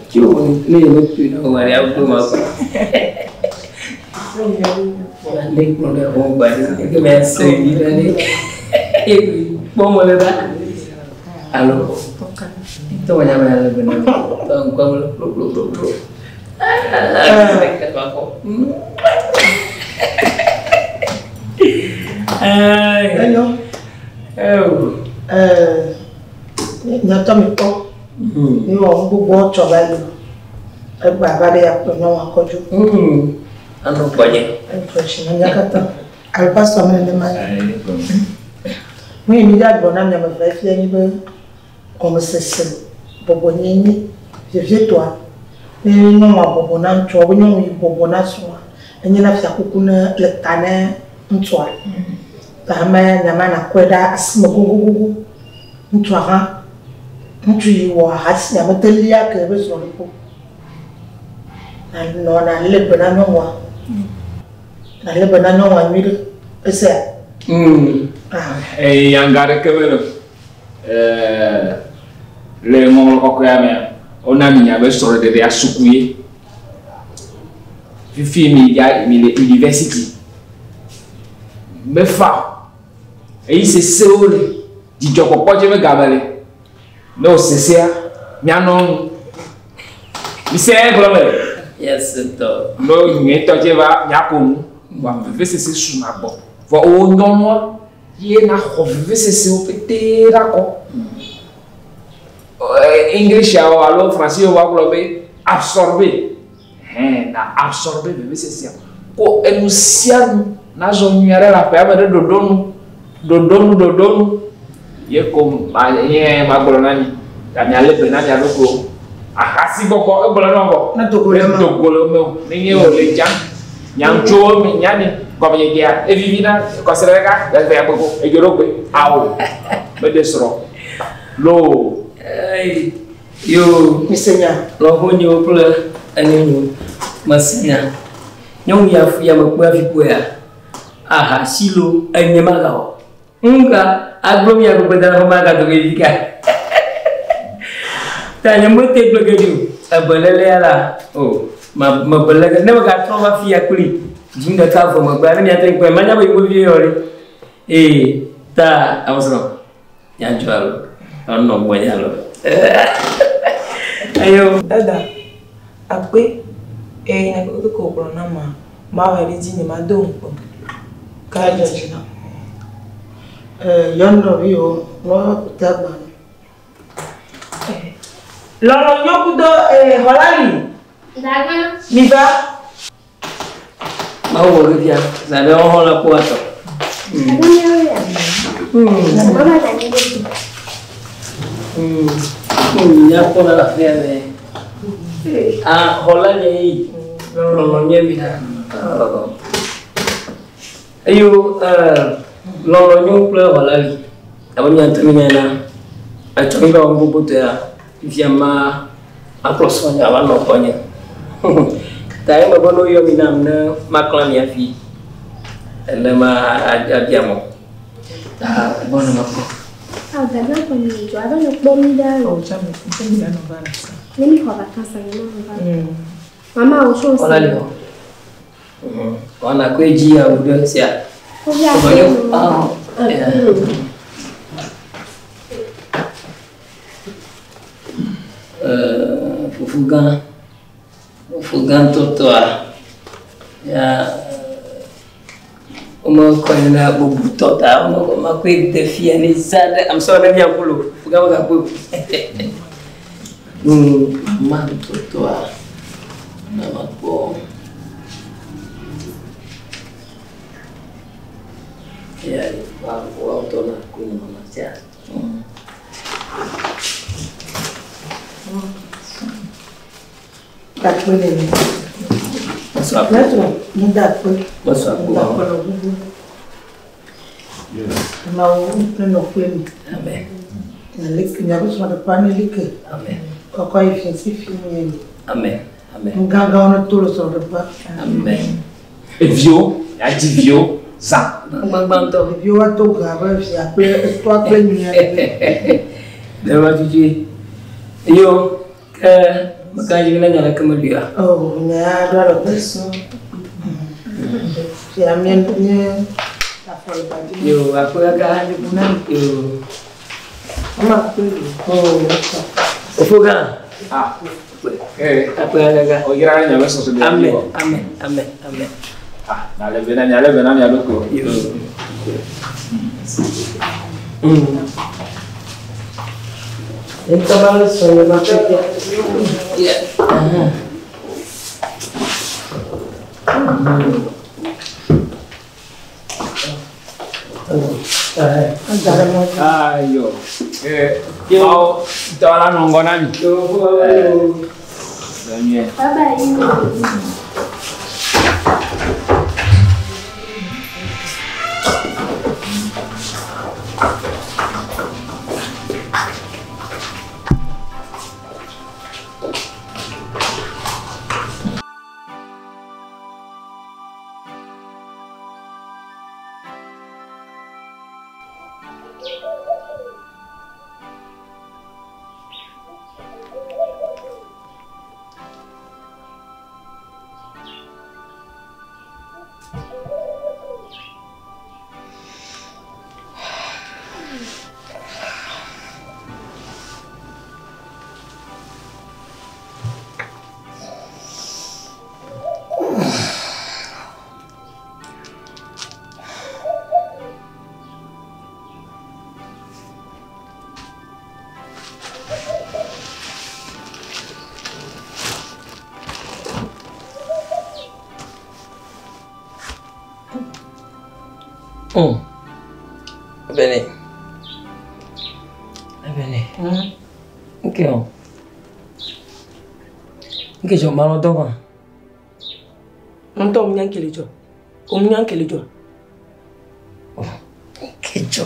Tso ne ye me na wa ya ko ma ko. Ne kplɔ ɖe xɔ gba ɖe ke me se yi ɖe ne. Kpɔ mo le ba. Alo. Tɔ nya me le bena. Tɔ ŋkɔ mo le kplo kplo kplo kplo. Enyo. Nyatɔ mi kpɔ. Mi wɔ nu gbogbo tsɔ va yi. Egba va ɖe akplɔ nyɔnua kɔ dzo. Anɔ gbɔnye. Edzɔ dzi na mía katã. Alo pastor mi nenema ye. Nu yi mi dza gblɔ na mi ame eve fia nyi be gɔmesese bɔbɔnyenye vevietɔa ne nyɔnua bɔbɔ na ŋutsua wo nyɔnu yi bɔbɔ na srɔ̃a enye na fiakuku ne le ta ne ŋutsua. Ta ame nya ma nakɔe ɖa asime gogogogo. Ŋutsua hã ŋutsu yi wɔ ahasi mete lia ke ebe srɔ̃ ɖe o. Nanɔ nalé be na nyɔnua. Nalé be na nyɔnua nyuiɖe. Esea? Eye nyanga ɖeke mele o. Le ŋɔŋlɔ kɔkɔea mea, wona mi nya be srɔ̃ɖeɖea suku ye. Fifi mi ya mi le university. Mefa o. Eyi sesewo le. Dzidzɔkpɔkpɔ dze be game le. Ne wo sesea, mianɔ nu. Mise gblɔ me. Yes, ŋutɔ. Ne wo nyuietɔ dze va miaƒo nu. Vɔa vevesese suna gbɔ. Vɔ wo nyɔnua ye na xɔ vevesesewo pete ɖe akɔ. Englishawo alo Fransiwo va gblɔ be absorber. Hɛn na absorber vevesesea. Ko enu sia nu nazɔ nyui aɖe le aƒea me ɖe ɖoɖo nu. Ɖoɖo nu ɖoɖo nu. Ye ko ma nye magblɔ na mi. Ta mialé be na mia ɖokuiwo. Ahasi gbɔgbɔ egblɔ na vɔ. Ne dogo le eme. Dogo le eme o. Ne nye wòle dza. Nyaŋutsuwo mi nya ni gɔmedzedzea evivi na kɔsiɖa ɖeka eve agbego edzo ɖo gbe. Awo meɖe srɔ̃. Loo. Ei, yo. Mise nya. Lɔƒonyewo kple enyonyo. Mese nya. Nyɔnu ya fu ya mekpɔe hafi kpɔea, ahasi lo enye magawɔ. Ŋka agblɔ mi agbegbe da ɖe magado ge dzi ka. Ta nye mete gblɔ ge ɖi o. Ebelelea la, o, ma mebele ge. Ne megatrɔ va fia kpli dzi ɖeka vɔ megbea, ne miate ŋu kpɔe, manya be yewo vie yɔ ɖe. Ee, ta amesrɔ̃, nyadzɔ alo, anɔ gbɔnye alo. Eyo. Dada, akpe eye nya keke ko wògblɔ nam ma, mawɔe ɖe edzi nyemado ŋukpe o. Ka dzɔ dzi nam. Yɔ nɔviwò ne woava ƒo ta agba nu. Lɔlɔ nyɔ kudo xɔla li. Dada. Mi va. Mawu wɔ fifia, zã ɖe woxɔ le kpɔ atɔ. Nya kpɔ na le afia me. Ah, xɔla nye yi. Lɔlɔ nye mi na. Eyo lɔlɔ nyo kple xɔla li. Abe mia ŋutɔ mi nya na. Etsɔ mi va wɔ gbogbo tɔa. Fifia ma akplɔ srɔ̃nye ava nɔ gbɔnye. Ta eme be ne woyɔ mi nam ne maklã mi hafi ene ma abia mɔ. Ta gbɔ ne mekpɔ. Ah, dada kɔ mi dzɔ abe ne kpɔ mi ɖa. Oh, tsa mi tsa mi ɖa nɔ va le sa. Ne mi xɔ vacances ne nɔ va. Mama wo tso. Xɔla li hɔ. Wɔna koe dzi awu ɖe sia. Wo Ah. Fufu gã, fufu gã ŋutɔtɔa, ya womekɔe na bubutɔ ta womakɔe de fia ne za ɖe ame sia ame ne miaku lo fufu gã megakpɔe o. Mama ŋutɔtɔa, na makpɔ. Ya woa ŋutɔ nakɔe ne mama sia. Dakpe le mi. Maître, mi dakpe. Bonsoir. Mi dakpe le gbogbo. Mawu nenɔ kple mi. Amen. Mialeke miaƒe srɔ̃ɖeƒea ne like. Amen. Kɔkɔ yi fi si fi mi li. Amen. Amen. Nu gãgãwo ne to le srɔ̃ɖeƒea. Amen. Eviwo, miadzi viwo zã. Gbagbãtɔ. Ɖeviwo ato gã abe via kple etɔa kple nyuia ene. Ɖe va tutu. Yo, ke meka dzi ne nya ɖeke melia. Oh, nya ya ɖo alɔ te so. Fia mía nye afɔ le ba dzi. Yo, akpe kaka. Yo. Mama kpe. Oh, Ofo gã. Ah. Eh. Akpe kaka. O yira ɖe nyabe sɔsɔ de Amen, amen, amen, amen. Ah, na le bena nya le bena mia ɖokui. Yo. Ŋutɔ ba le sɔ le ma fia. Yeah. Ada ɖe mɔ dzi. Ayo. Eh, yo, tɔla nɔ ŋgɔ na mi. Yo, yo. Zɔ nyuie. Bye bye. Bene. Bene. Nke o. Nke jo malo doba. Ŋutɔ ŋu nya kele dzɔ. O ŋu nya kele dzɔ. Nke jo.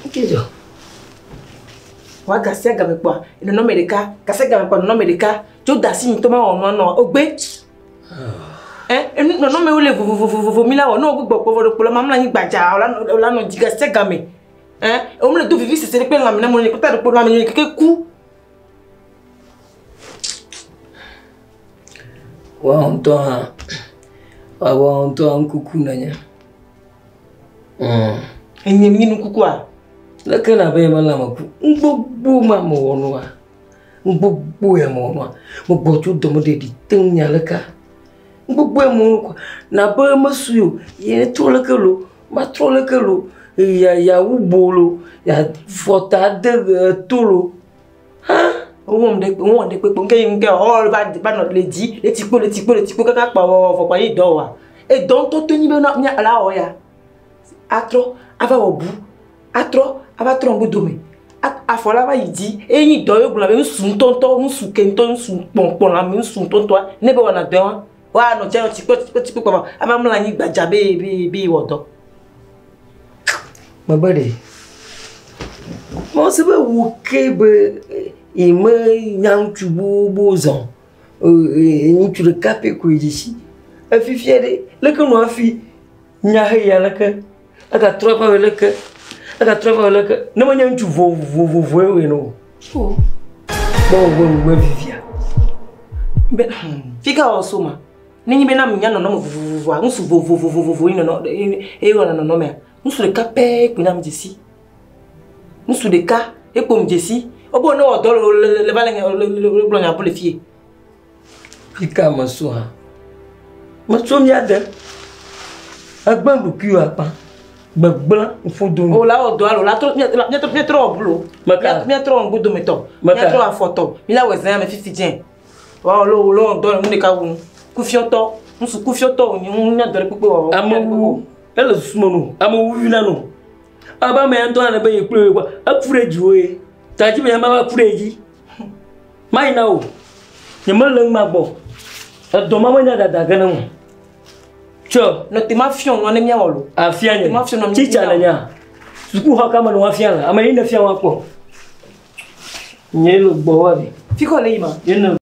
Nke jo. Wa gasi game kpɔa, nɔnɔme ɖeka, gasi game kpɔa, nɔnɔme ɖeka. Tso da asi ŋutɔ ma wɔ nua nɔ o gbe. Ɛ enu nɔnɔmewo le vovovovovo mi la wɔ ne wo gbɔ kpɔ vɔ ɖe kplɔ ma mla anyi gbadza o la nɔ o la nɔ dzi gasi game. Ɛ o me le do vivi sese ɖe kple lãme na mo le kpata ɖe kpɔ lãme nye keke ku. Wa ŋutɔ hã. Wa wa ŋutɔ hã ŋkuku nenye. Enye mi nukukua. Leke na be me lãme ku. Ŋgbogbo ma me wɔ nua. Ŋgbogbo ya me wɔ nua. Megbɔ tso dɔme ɖeɖi te ŋu nya leka. Ŋgbogbo ya me wɔ nua. Na be mesu o. Ye trɔ leke lo. Ma trɔ leke lo. Ya ya wu bo lo. Ya fɔta de to lo. Hã? Wowɔm ɖe wowɔm ɖe kpekpe ŋke ŋke ɔ va va nɔ le dzi le tsikpo le tsikpo le tsikpo kaka kpa wɔ vɔ kpa ye dɔ wa. Edɔ ŋutɔ to nyi be na mía la wɔ ya. Atrɔ ava wɔ bu. Atrɔ ava trɔ ŋgo dome. Afɔ la va yi dzi. Eye nyi dɔ ye gblɔ be ŋsu ŋutɔŋutɔ ŋsu ke ŋutɔ ŋsu kpɔnkpɔn la me ŋsu ŋutɔŋutɔa ne be wɔna dɔ wa. Wa nɔ dze nɔ tsikpo tsikpo tsikpo kpa ava mlɔ anyi gbadza be be be wɔ dɔ. Mebe ɖe. Mɔ se be wo ke be ime nya ŋutsu gbogbo zɔ. Ŋutsu ɖeka pɛ koe dze si. Efifia ɖe leke nɔ hafi nya he ya leke. Agatrɔ va wɔ leke. Agatrɔ va wɔ leke. Ne menye ŋutsu vovovoe wòe no. O. Kpɔ wo be nu mevivia. Be fika wɔ so ma. Ne nyi be na mi nya nɔnɔme vovovovoa ŋutsu vovovovovo yi nɔnɔ eye wɔna nɔnɔmea. Ŋutsu ɖeka pɛ koe na mi dze si. Ŋutsu ɖeka ekpo mi dze si. Wobe ne wɔ dɔ le le le va le le le le gblɔ nya bo le fie. Fika me so hã. Metso mía de. Egbe ɖokuiwò akpa. Gbegblẽ ƒodo. O la wɔ dɔ alo la trɔ mía trɔ mía trɔ wɔ bu lo. Meka. Mía trɔ wɔ ŋgodo me tɔ. Meka. Mía trɔ afɔtɔ. Mi la wɔ zã me fifi dze. Wa lo lo wɔ dɔ le nu ɖeka wu nu. Kufiɔtɔ. Ŋutsu kufiɔtɔ wònye ŋu nya dɔ ɖe kpekpe wɔ. Amewu. Ele susu me no. Amewu vivina no. Abe ame ya ŋutɔ hã be ye kple ye kpɔ. Eku ɖe dziwò ye. Ta dzi be ya ma va ku ɖe dzi. Mayina o. Nye mele ŋma gbɔ. Edɔ ma menya dada ge ne ŋu. Tsɔ. Nɔ te ma fiɔ nua ne míawɔ lo. Afia nye. Te ma fiɔ nua Tsitsa míawɔ. ne nya. Sukuxɔ kame ne woafia le. Ame yi ne fia woakpɔ. Nye le gbɔ wa vi. Fi kɔ le yi ma. Ye ne